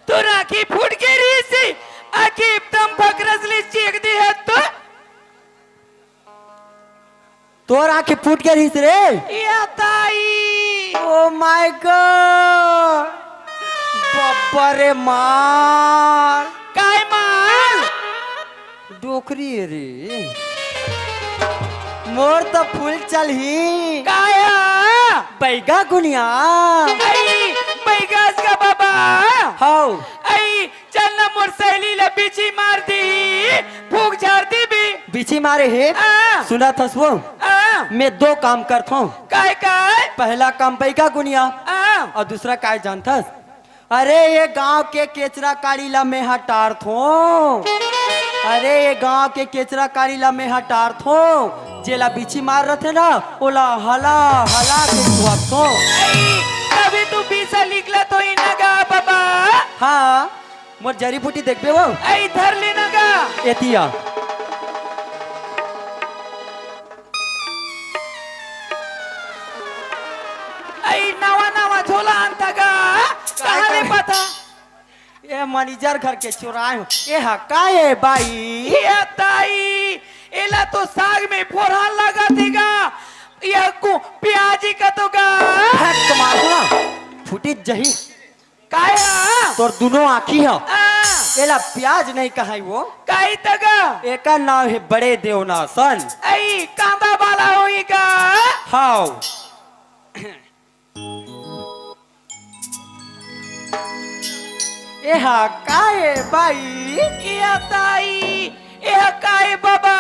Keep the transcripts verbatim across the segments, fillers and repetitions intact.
तोर आँखी फूट गे रिहिस, आँखी एकदम फकरस ले चीख दिहे तो। तोर आँखी फूट गे रिहिस रे। या दाई। Oh my God। बब्बा रे मार। काय मार? डोकरी ए रे। मोर तो फूल चलही। काय? बैगा गुनिया। अई, बैगा अस का बाबा। हौ। अई, चल ना मोर सहेली ला बिछी मार दी, फूक झार दी भी। बिछी मारे हे? आ। सुनत हस वो? आ। मैं दो काम करथों। काय काय? पहला काम बैगा गुनिया। आ। अउ दूसरा काय जानथस? अरे ये गांव के केचरा काड़ी ला मैं हटारथों। अरे ये गांव के केचरा काड़ी ला मैं हटारथों। जेला बिछी मार रथे ना, ओला हला हला के खुआथों। अई, तभी तू बीसा निकला तो इना गा बाबा। हाँ। मोर जड़ी बूटी देखबे वो? अई, धर लेना गा। एतिया। अई, नवा नवा झोला आनता गा। कहाँ ले पता? ए मैनेजर घर के चोराए हो। ए हा का ए बाई? ए ताई, एला तो साग में फोरहा लगा देगा। ये को प्याजी का तो गा। फेंक मार ना। फुटी जही। काय हा? तोर दुनो आँखी ह। आ। एला प्याज नहीं कहाई वो। काई तगा? एकर नाव हे बड़े देवनासन। अई, कांदा वाला होई का? हाव। एहा का ए बाई? ए ताई, एहा का ए बाबा?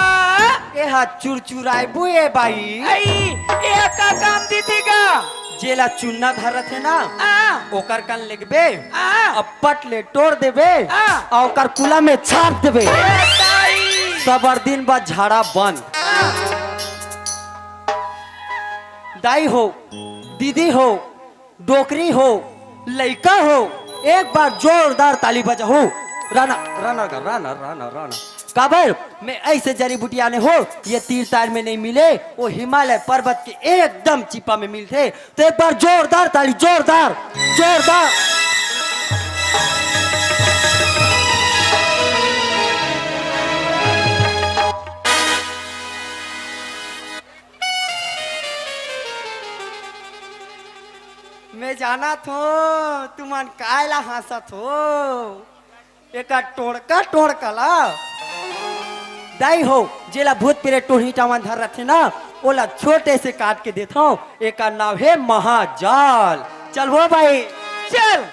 एहा चुरचुराइबू ए बाई। अई, एहा का काम दीदी गा? जेला चुन्ना धरत हे ना, आ। ओकर कन लेगबे, आ। अब पट ले टोर देबे, आ। अउ ओकर कुला में छाप देबे। ए ताई। सबर दिन बाद झाड़ा बंद। आ। दाई हो, दीदी हो, डोकरी हो, लइका हो, एक बार जोरदार ताली बजाहू। राना, राना गा, राना, राना, राना। काबर मैं ऐसे जड़ी बूटी आने हो, ये तीर तार में नहीं मिले, वो हिमालय पर्वत के एकदम चिपा में मिलथे। तो एक बार जोरदार ताली, जोरदार, जोरदार। मैं जानत हो, तुमन काय ला हंसत हो? एका टोड़का टोड़का ला। दाई हो, जेला भूत प्रेत टोही टावन धर रथे ना, ओला छोटे से काट के देथव। एका नाव हे महाजाल। चल वो भाई, चल।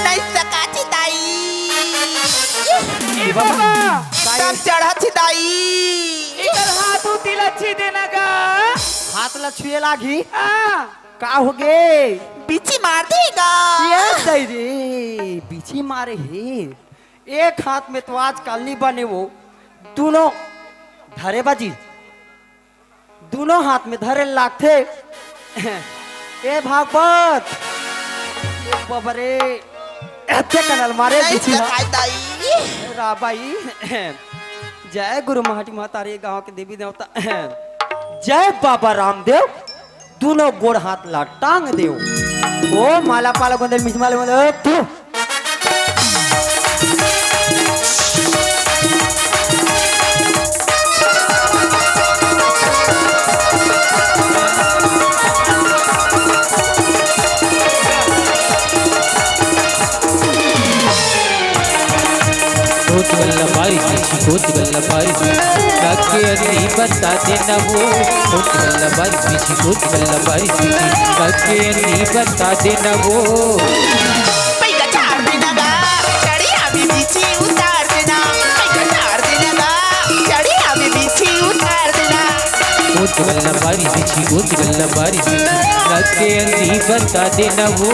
नहीं सकाची दाई। ए बाबा। तब चढ़त ही दाई। एकर हाथ उती ला छुए देना गा। हाथ ला छुए लागी? हाँ। का हो गे? बिछी मार देगा। ये सही रे, बिछी मारे हे। एक हाथ में तो आजकल नहीं बने वो, दोनों धरे बाजी, दोनों हाथ में धरे लागथे। ए भागवत, ए बाबा रे, एते कनल मारे नहीं बिछी हा। सकाई दाई। राबाई, जय गुरु महाटी महतारी गांव के देवी देवता, जय बाबा रामदेव। दूनों गोड़ हाथ ला टांग देव। ओ माला पाला गोंदल मिस माला गोंदल, ओ तू। कोच गल्ला बारी, कोच गल्ला बारी, काके अन्नी बता देना वो। कोच गल्ला बारी, कोच गल्ला बारी, काके अन्नी बता देना वो। पैका झाड़ देना गा, चढ़िया भी पीछे उतार देना। पैका झाड़ देना गा, चढ़िया भी पीछे उतार देना। कोच गल्ला बारी, कोच गल्ला बारी, काके अन्नी बता देना वो।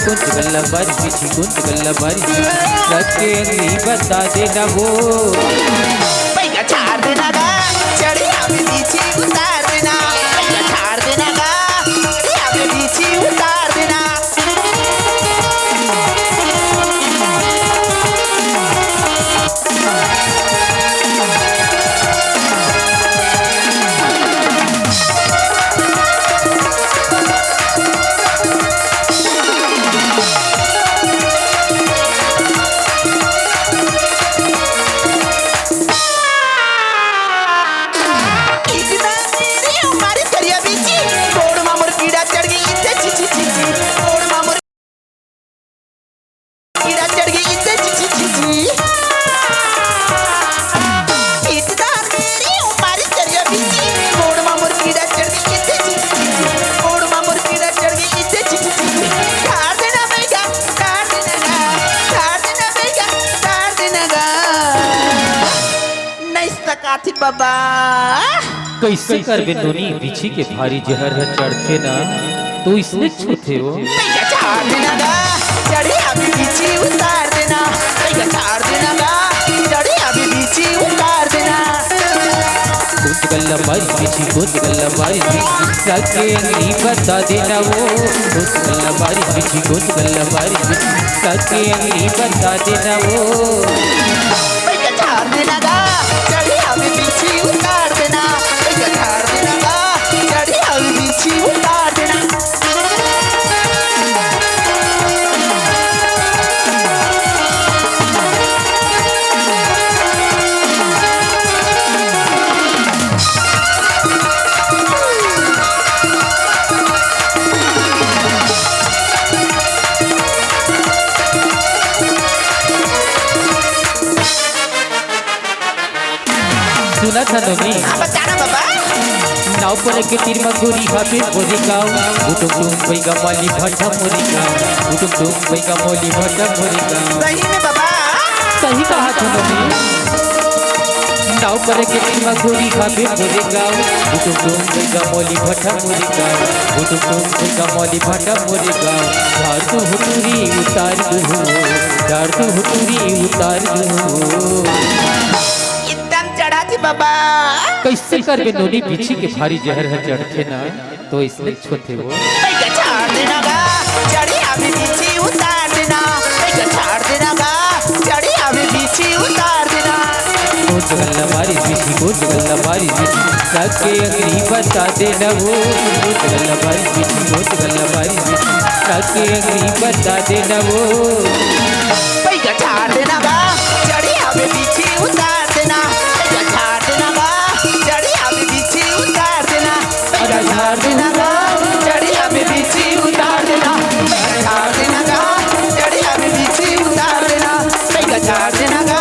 कोच गल्ला बारी, कोच गल्ला बारी, काके अन्नी बता देना वो। पैया झाड़ देना गा, चढ़िया में पीछे उतार देना। पैया झाड़ देना गा, चढ़िया में पीछे उतार देना। बाबा। कइसे करबे नोनी, बिछी के भारी जहर ह चढ़थे ना, तो इसने छूथे वो। भैया झाड़ देना गा, चढ़ी अभी बिछी उतार देना। भैया झाड़ देना गा, चढ़ी अभी बिछी उतार देना। गोंद गल्ला मारी बिछी, गोंद गल्ला मारी बिछी, सके अंगनी बता देना वो। गोंद गल्ला मारी बिछी, गोंद गल्ला मारी बिछी, सके अंगनी बता देना वो। भैया झाड़ देना गा, चढ़ी अभी बिछी उतार देना। भैया झाड़ देना गा, चढ़ी अभी बिछी उतार देना। सुनत हन नोनी? हाँ, बता ना बाबा। नाव पर के तीर म गोरी हाबे मोरे गाँव। उटुम टुम बैगा मौली भाटा मोरे गाँव। उटुम टुम बैगा मौली भाटा मोरे गाँव। सही में बाबा। सही कहा था नोनी। नाव पर के तीर म गोरी हाबे मोरे गाँव। उटुम टुम बैगा मौली भाटा मोरे गाँव। उटुम टुम बैगा मौली भाटा मोरे गाँव। झाड़ दू हुटुरी उतार दू हो। झाड़ दू हुटुरी उतार दू हो। एकदम चढ़ा थी बाबा। कइसे करबे नोनी, बिछी के भारी जहर ह चढ़थे ना, तो इसने छूथे वो। भैया झाड़ देना गा, चढ़ी अभी बिछी उतार देना। भैया झाड़ देना गा, चढ़ी अभी बिछी उतार देना। गोंद गल्ला मारी बिछी, गोंद गल्ला मारी बिछी, सके अंगनी बता देना वो। गोंद गल्ला मारी बिछी, गोंद गल्ला मारी बिछी, सके अंगनी बता देना वो। भैया झाड़ देना गा, चढ़ी अभी बिछी उतार देना। भैया झाड़ देना गा, चढ़ी अभी बिछी उतार देना। भैया झाड़ देना गा, चढ़ी अभी बिछी उतार देना। भैया झाड़ देना गा, चढ़ी अभी बिछी उतार देना। भैया झाड़ देना गा,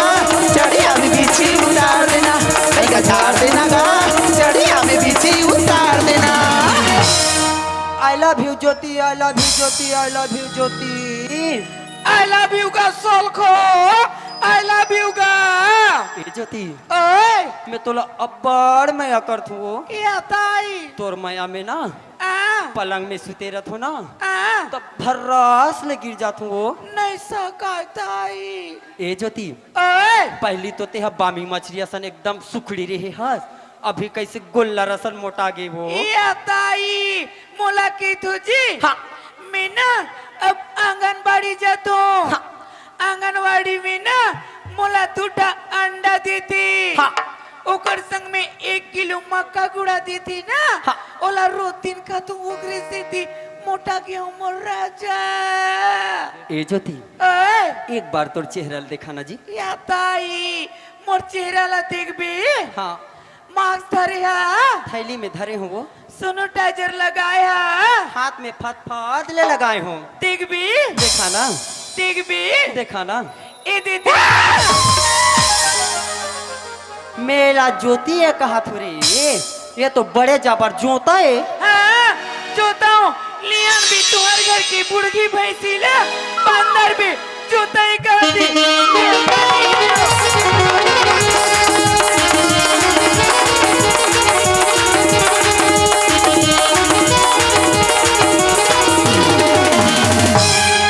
चढ़ी अभी बिछी उतार देना। भैया झाड़ देना गा, चढ़ी अभी बिछी उतार देना। I love you Jyoti, I love you Jyoti, I love you Jyoti. I love you गा सोलखो, I love you गा। ए ज्योति, ओए। मैं तोला अब्बड़ मया करथूं वो। या ताई। तोर मया में ना, आ। पलंग में सुते रथों ना, आ। तब भर्रास ले गिर जाथूं वो। नहीं सका ताई। ए ज्योति, ओए। पहली तो तेहा बामी मछरी असन एकदम सुखड़ी रहे हस, अभी कइसे गोल्लर असन मोटा गे वो। या ताई, मोला कहिथो जी, हाँ। मैं ना अब आंगनबाड़ी जाथों। हाँ। आंगनबाड़ी में ना मोला दू ठा अंडा देथे। हाँ। ओकर संग में एक किलो मक्का गुड़ा देथे ना, हाँ। ओला रोज दिन खाथों, ओकरे सेती मोटा गे हों मोर राजा। ए ज्योति, ओए। एक बार तोर चेहरा ल देखा ना जी। या ताई, मोर चेहरा ला देखबे? हाँ। मास्क धरे हा। थैली में धरे हों वो। सैनिटाइजर लगाए हा। हाथ में फतफत ले लगाए हों। देखबे? देखा ना। देखबे? देखा ना। ए दे दे। मेला ज्योति ए कहा थोरे। ये तो बड़े जाबर जोता ए। हाँ, जोताओं। लियान भी तुहर घर की बुढ़गी भैंसी ला, बंदर भी जोतई करती।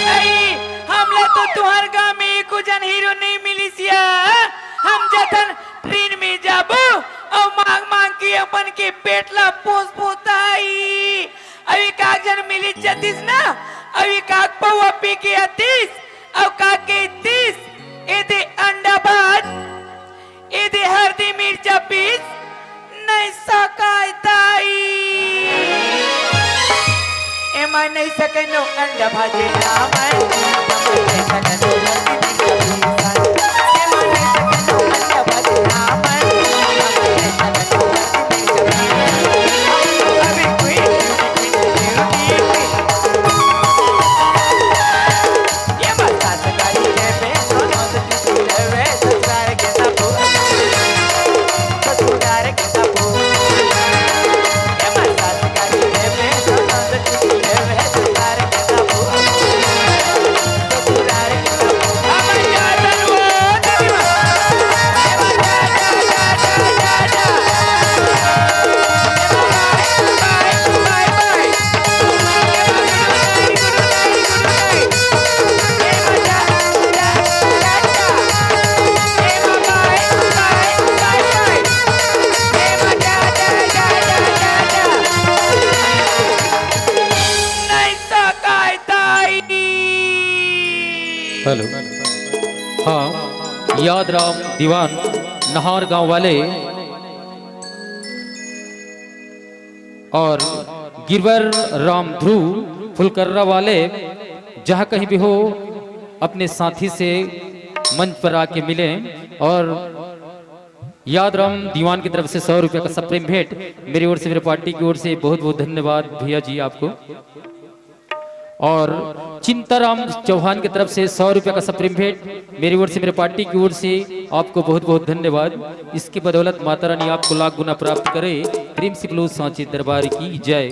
अई, हमला तो तुहर गांव में एको जन हीरो नहीं मिलिस या। हम जतन ट्रेन में जाबो अउ मांग मांग के अपन के पेट ला पोस पोताई। अभी काक जन मिलिस जतिस ना, अभी काक पौवा पी के अतिस। अउ का कहितिस, एदे अंडा भाज, एदे हरदी मिर्चा पीस, नइ सकाय दाई। एमा नइ सके नो अंडा भाजे ना मैं, एमा नइ सके नो अंडा भाजे ना मैं, अभी कोई हेलो। हाँ, याद राम दीवान, नहार गांव वाले, और गिरवर राम ध्रुव फुलकर्रा वाले, जहाँ कहीं भी हो, अपने साथी से मंच पर आके मिलें। और याद राम दीवान की तरफ से सौ रुपये का सप्रेम भेंट, मेरी ओर से, मेरे पार्टी की ओर से बहुत बहुत धन्यवाद भैया जी आपको। और चिंताराम चौहान की तरफ से सौ रुपये का सप्रेम भेंट, मेरी ओर से, मेरे पार्टी की ओर से आपको बहुत बहुत धन्यवाद। इसकी बदौलत माता रानी आपको लाख गुना प्राप्त करे। प्रेम से बोलो सांचे दरबार की जय।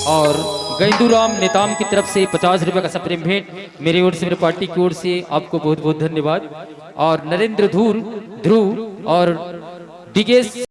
और गैंदूराम नेताम की तरफ से पचास रुपये का सप्रेम भेंट, मेरी ओर से, मेरे पार्टी की ओर से आपको बहुत बहुत धन्यवाद। और नरेंद्र धूर, ध्रुव और डिगेश